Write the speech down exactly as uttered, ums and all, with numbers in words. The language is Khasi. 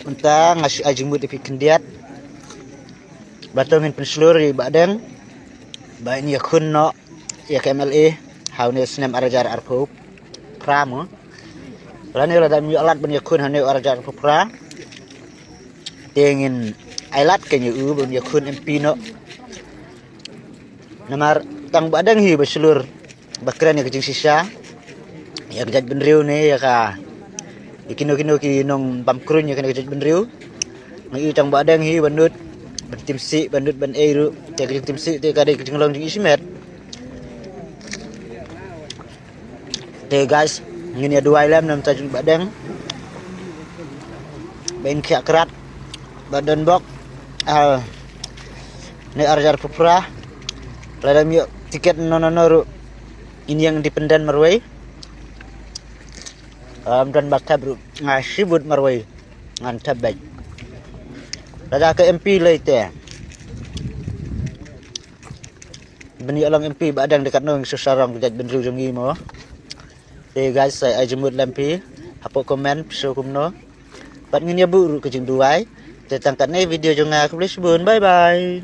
Mynta nga shu ai jingmut ïa phi khyndiat. Ba to ngin pynshlur ïa i Bahdeng ba in ïakhun noh ïa ka M L A ha une u snem ar hajar arphew phra mo. Lane lada ym ïoh lad ban ïakhun ha une u ar hajar arphew phra, te ngin ai lad kein ïa u ban ïakhun M P noh. Namar tang Bahdeng hi ba shlur ba kren ïa ka jingshisha ïa ka jaitbynriew ne ïa ka, ïa kino kino ki nongbam kruiñ ïa kane ka jaitbynriew. Nga i tang Bahdeng hi ba nud ban tim sih, ba nud ban ei ruh. Te ka jingtim sih te ka dei ka jinglong jingismet. Te guys, ngin ïa duwai lem na ka bynta jong i Bahdeng ba in khiah krad, ba don bok ha une u ar hajar arphew phra. Lada ym ïoh tiket no no no ruh, in ïeng independent marwei. Ym don ba thep ruh, nga shi vote marwei, ngan thep beit. Lada ka M P lei te, ban ïoh long M P Bahdeng, dei katno ngi shu sarong ka jaitbynriew jong ngi mo. Te guys, sa ai jingmut lem phi hapoh comment, phi shu kumno. Bad ngin ïa buh ruh ka jingduwai. Te tang katne video jong nga, khublei shibun, bye bye.